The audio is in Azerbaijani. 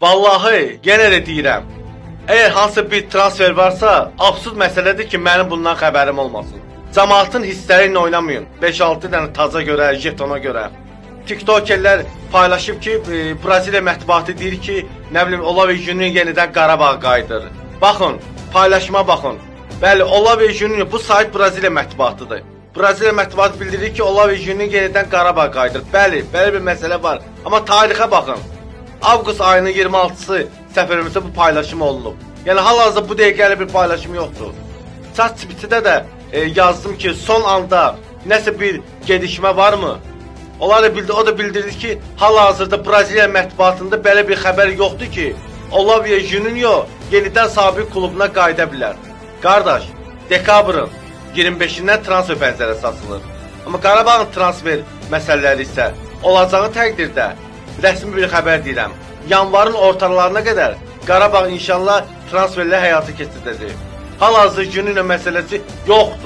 Vallahi, yenə də deyirəm. Əgər hansısa bir transfer varsa, absurd məsələdir ki, mənim bundan xəbərim olmasın. Cəmaatın hissləri ilə oynamayın. 5-6 dənə taca görə, jetona görə. TikTokerlər paylaşıb ki, Braziliya mətbuatı deyir ki, nə bilim Olave Junior yenidən Qarabağa qayıdır. Baxın, paylaşıma baxın. Bəli, Olave Junior, bu sayt Braziliya mətbuatıdır. Braziliya mətbuatı bildirir ki, Olave Junior yenidən Qarabağa qayıdır. Bəli, belə bir məsələ var. Amma tarixə baxın. Avqust ayının 26-sı səhv eləmirəmsə bu paylaşım olunub. Yəni hal-hazırda bu dəqiqə elə bir paylaşım yoxdur. ChatGPT-də də yazdım ki, son anda nəsə bir gedişmə varmı? Onlar da bildi, o da bildirdi ki, hal-hazırda Braziliya mətbuatında belə bir xəbər yoxdur ki, Olave Juninho yenidən sabiq klubuna qayıda bilər. Qardaş, dekabrın 25-dən transfer pəncərəsi açılır. Amma Qarabağın transfer məsələləri isə olacağı təqdirdə rəsmi bir xəbər deyirəm. Yanvarın ortalarına qədər Qarabağ inşallah transferləri həyata keçirdəcək. Hal-hazırda Juninho məsələsi yoxdur.